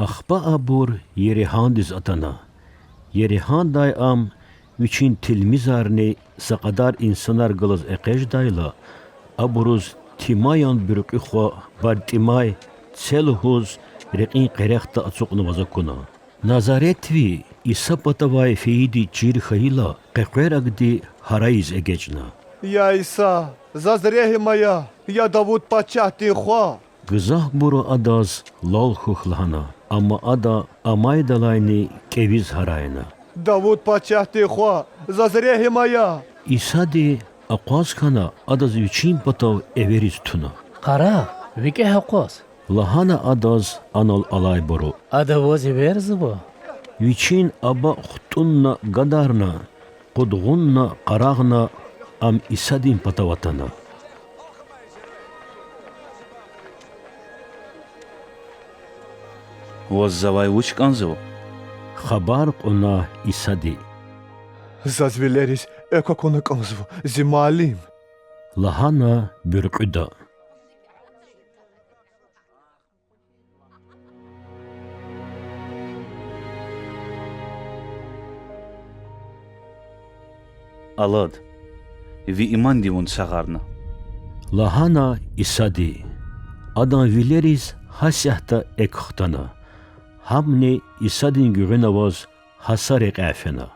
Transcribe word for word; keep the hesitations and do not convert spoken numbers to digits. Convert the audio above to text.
Ахпа абур Еригьандиз атана. Еригьандай ам, вичин тилмизарни са кьадар инсанар галаз экъечӀдайла, абуруз Тимаян буьркьуь хва БартӀимай це лугьуз рекьин къерехда ацукьнаваз акуна. Назаретви Иса патавай фейиди чир хьайила, къекъверагди гьарайиз эгечӀна: Я Иса, заз регьим ая, я Давуд пачагьдин хва! Гзафбуру Адаз лал хьухь лагьана, амма Ада амайдалайни кӀевиз гьарайна: Давуд пачагьдин хва, заз регьим ая! Исади акъваз хьана Адаз Вичин патав эвериз туна. Къарагъ, викӀегь акъваз! лагьана Адаз анал алайбуру. Ада ваз эверзава. Вичин аба хтӀунна гадарна, къудгъунна къарагъна, ам Исадин патав атана. Ваз завай вуч кӀанзава? хабар кьуна Исади. Заз вилериз экв акуна кӀанзава, зи Муаллим! лагьана буьркьуьда. Алад, ви иманди вун сагъарна! лагьана Исади. Адан вилериз гьасятда экв хтана. Гьамни Исадин гуьгъуьна аваз гьа са рекьяй фена.